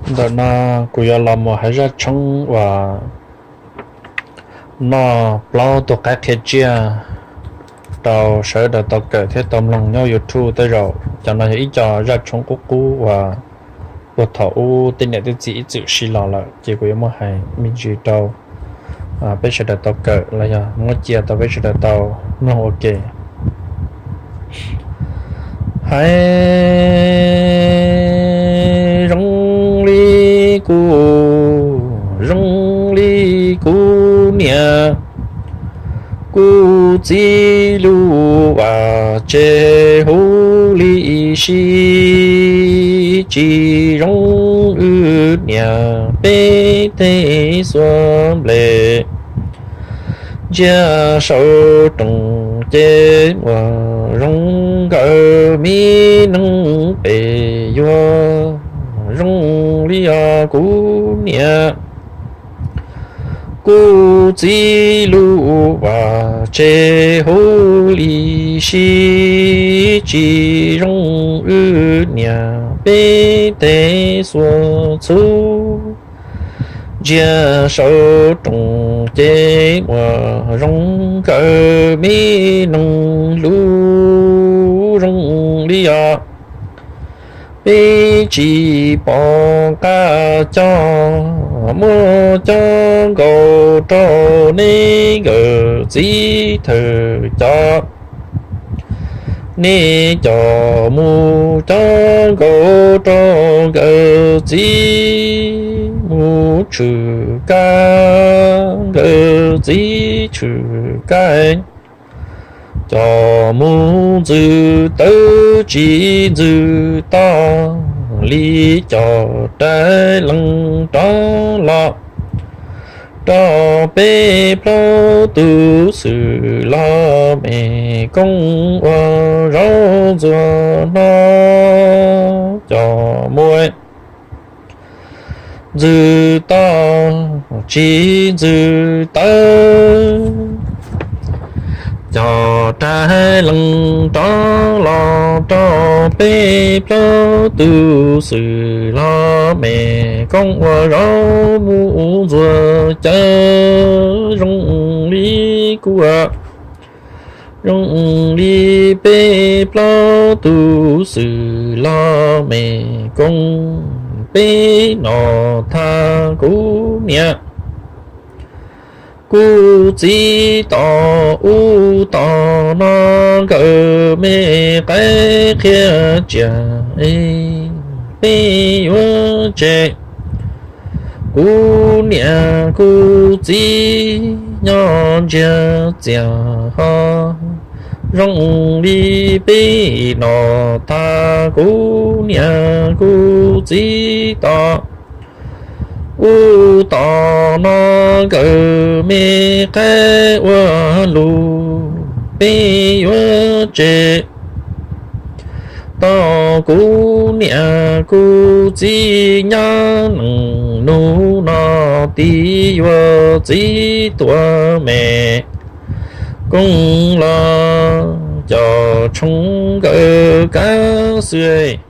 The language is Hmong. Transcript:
Ntawm no kuv yuav los mus hais zaj tshoob uas noj plaub tug qaib qhia tsiaj rau sawv daws tau kawm thiab tau mloog nyob YouTube tej zaum. Cov no yog ib co zaj tshoob qub qub uas puag thaum ub tej niam tej txiv ib txwm siv los lawm, ces kuv yuav muab hais me ntsis rau peb sawv daws tau kawm los yog muab cia tau peb sawv daws tau mloog ua ke. Hais zoo li kuv, zoo li kuv niam, kuv txiv lub vaj tse huv li si, tsis zoo wb niam peb tej xuab nplej. Ntsia saum rooj ces muaj zoo nkawd me neeg pem yuav zoo li os kuv niam. Kuv txiv lub vaj tse huv li si, tsis zoo wb niam peb tej xuab txhub. Ntsia saum rooj ces muaj zoo nkawd me neeg hlub zoo li os. Peb tsis pom qab coj, muab coj nkaus rau nej nkawd txiv thawj coj. Nej coj mus coj nkaus rau nkawd txiv mus tshwm kab, nkawd txiv tshwm kab. Coj mus ntxwg tawv tsis ntxwg toj, li coj rais lees rov los rau peb plaub tus xwb los me koob ua zaub ntxuag no. Coj mus ntxwg toj tsis ntxwg tawv, coj rais lees rov los rau peb plaub tus xwb los me koob ua zaub mus ntxuag cawv zoo li kuv, zoo li peb plaub tus xwb los me koob. Peb no thab kuv niam kuv txiv tom ub tom no, nkawd me qaib qhia tsiaj peb yuav tseg. Kuv niam kuv txiv nyob ntsiag txiag ho, zoo li peb no thab kuv niam kuv txiv tom ub tom no, nkawd me qaib ua lus peb yuav tseg. Tau kuv niam kuv txiv nyob neej nus no, tib yuav txiv tuav me koob los coj tshoob nkawd kab xwb.